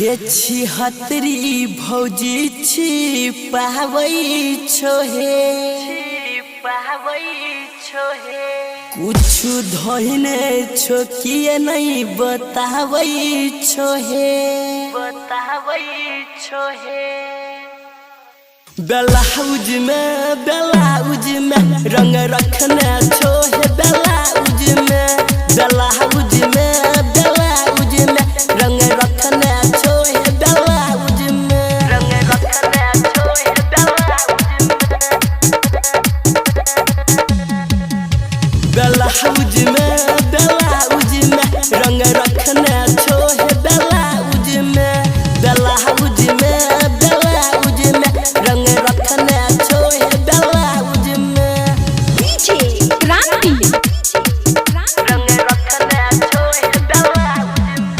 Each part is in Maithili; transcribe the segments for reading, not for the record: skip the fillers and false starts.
हे छिहत्तरी भौजी छी पाबै छोहे। कुछु धोइने छो किए नहीं बताबै छोहे। ब्लाउज में रंग रखने छोहे। ब्लाउज में, ब्लाउज में, ब्लाउज में रंग रखने छोहे। ब्लाउज में रंग रखने छोहे। ब्लाउज में, ब्लाउज में रंग रखने छोहे। ब्लाउज में, ब्लाउज में, ब्लाउज में रंग रखने छोहे। ब्लाउज में डीजे क्रांति। रंग रखने छोहे। ब्लाउज में।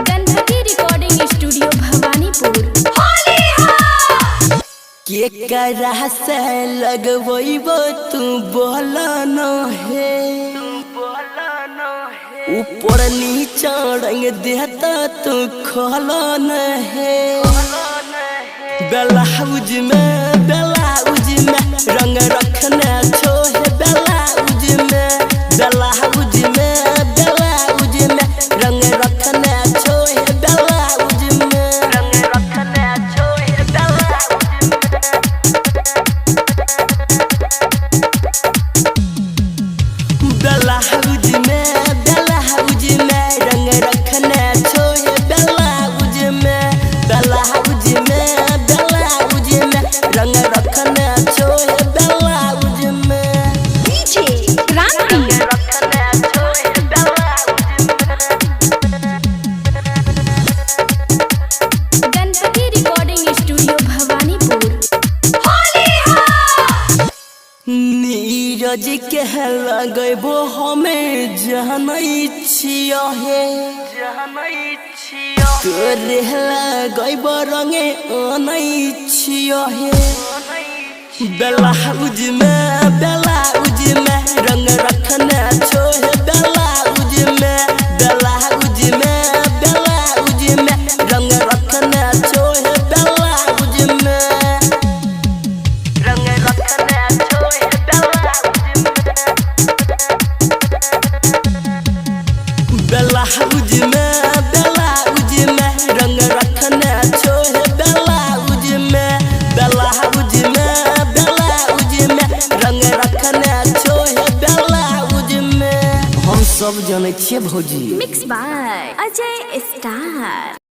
Ganapati recording studio, Bhawanipur. के करा से लगबैबो तू बोल न हे। ऊपर नीचा रंग देता तू खोल न हे। ब्लाउज में रंग रखने छोहे। ब्लाउज में, ब्लाउज में, ब्लाउज में रंग रखने छोहे। ब्लाउज में रंग रखने छोहे। ब्लाउज ब्लाउज में, ब्लाउज में रंग रखने छोहे। ब्लाउज में, ब्लाउज में, ब्लाउज में रंग रखने छोहे। ब्लाउज में डीजे क्रांति। रखने छोहे। ब्लाउज में। Ganapati recording studio, Bhawanipur. नीरज के लगेबो हमें जनै छियो हे। तोरे लगेबो रंगे अनै छियो हे। ब्लाउज में रंग रखने छोहे। ब्लाउज में, ब्लाउज में, ब्लाउज में रंग रखने छोहे। ब्लाउज में रंग रखने छोहे। ब्लाउज में, ब्लाउज में रंग रखने छोहे। ब्लाउज में, ब्लाउज में, ब्लाउज में रंग रखने छोहे। ब्लाउज में हम सब जनै छियै भौजी। Mix by Ajay star.